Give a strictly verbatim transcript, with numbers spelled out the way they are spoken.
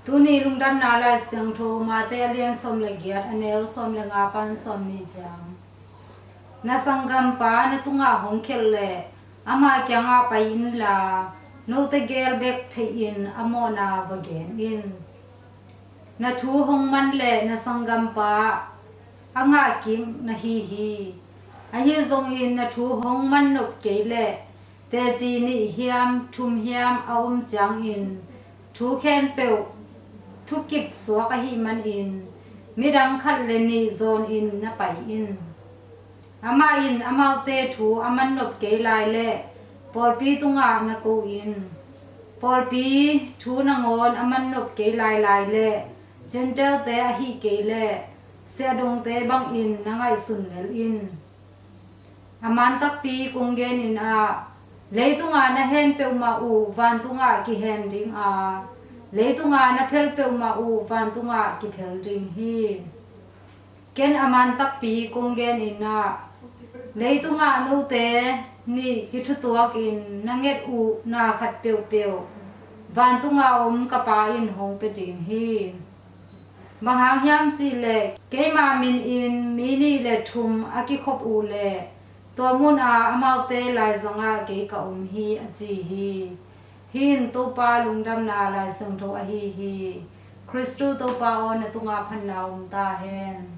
Tuni lungdamna Lai Siangtho Mate a lian sawm le giat, a neu sawm le nga pan sawm nih ciang. Na sanggampa na tungah hong khelh leh ama kiangah pai inla, note gel bek theihin a mawhna va gen in. Na thu hong man leh na sanggampa a ngah kik na hi hi. Ahi zongin na thu hong man nop kei leh teci nih hiam thum hiam a om ciangin thu khempeuh thukip suak ahih manin midang khat le nih zawnin na pai in. Amah in amaute thu a man nop kei lai leh pawlpi tungah na ko in. Pawlpi thu nangawn a man nop kei lailai leh Gentile-te ahih kei leh siahdongte bangin na ngaihsun lel in. A man takpi kong genin ah, leitungah na hen peuhmah uh vantungah kihen dinga, leitungah na phel peuhmah uh vantungah kiphel ding hi. Ken a man takpi kong genin ah, leitungah note nih kithutuakin na nget uh na khat peuhpeuh vantungah om ka Pa in hong pia ding hi. Bang hang hiam cihleh keima minin mi nih le thum a kikhop uh leh tua munah amaute laizangah kei ka om hi, a ci hi. Hih in Topa lungdamna Lai Siangtho ahi hi. Khristu Topa aw, na tungah phatna om ta hen.